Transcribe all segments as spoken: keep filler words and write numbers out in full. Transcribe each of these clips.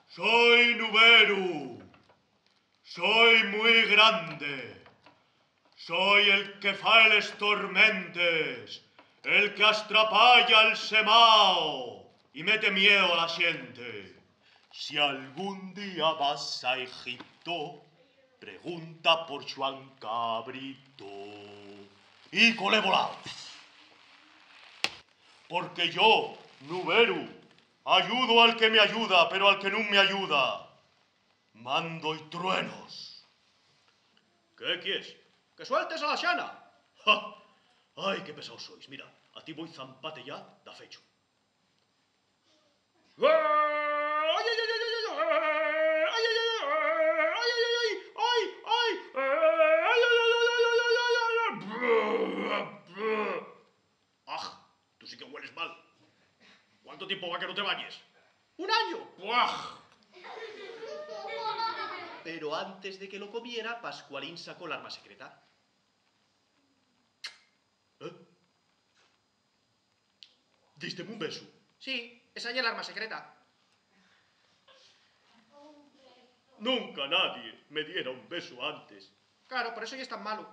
Soi nuberu, soi mui grande, soi el que fai les tormentes, el que astrapaya el semao y mete miedo a la xente. Si algún día vas a Egipto, pregunta por Xuan Cabrito. Y cole volao. Porque yo, nuberu, ayudo al que me ayuda, pero al que nun me ayuda, mando y truenos. ¿Qué quies? ¿Que sueltes a la xana? ¡Ja! ¡Ai, qué pesaos sois! Mira, a ti voi zampate ya dafechu. ¡Aj! Tú sí que hueles mal. ¿Cuánto tiempo va que no te bañes? ¡Un año! ¡Buah! Pero antes de que lo comiera, Pascualín sacó l'arma secreta. ¿Eh? ¿Dísteme un besu? Sí, esa ye l'arma secreta. Nunca nadie me diera un besu antes. Claro, por eso yes tan malo.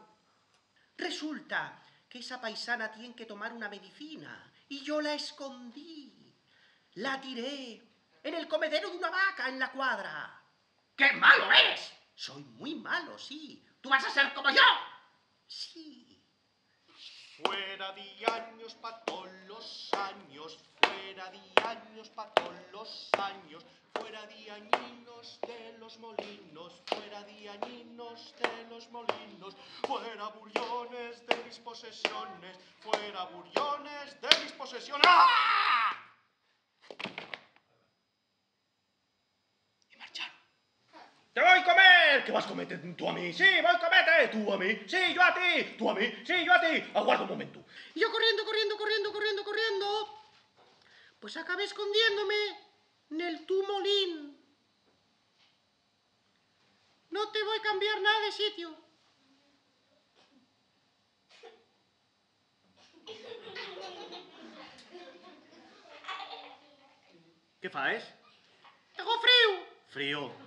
Resulta que esa paisana tien que tomar una medicina y yo la escondí. La tiré en el comedero d'una vaca en la cuadra. ¡Qué malo eres! Soi mui malo, sí. Tú vas a ser como yo. Sí. Fuera diaños pa tolos años, fuera diaños pa tolos años, fuera diañinos de los molinos, fuera diañinos de los molinos, fuera burllones de mis posesiones, fuera burllones de mis posesiones. ¡Ah! Y marcharon. ¡Te voi comer! ¿Qué vas comete tú a mí? ¡Sí, voi comete! ¡Tú a mí! ¡Sí, yo a ti! ¡Tú a mí! ¡Sí, yo a ti! ¡Aguarda un momentu! Yo corriendo, corriendo, corriendo, corriendo, corriendo, pues acabé escondiéndome nel tu molín. No te voi cambiar nada de sitio. ¿Qué faes? Tengo frío. Frío.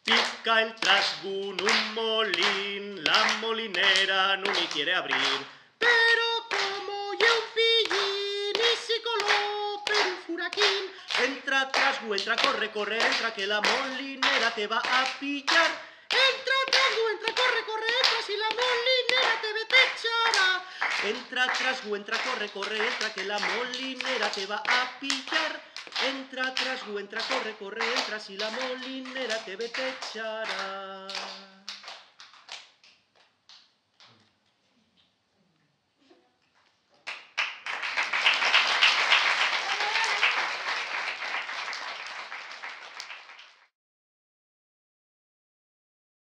Pica el trasgu nun molín, la molinera nun-y quiere abrir. Pero como ye un pillín y si coló per un furaquín. Entra trasgu, entra, corre, corre, entra, que la molinera te va a pillar. Entra trasgu, entra, corre, corre, entra, si la molinera te ve, t'echará. Entra trasgu, entra, corre, corre, entra, que la molinera te va a pillar. Entra trasgu, entra, corre, corre, entra, si la molinera te ve, t'echará.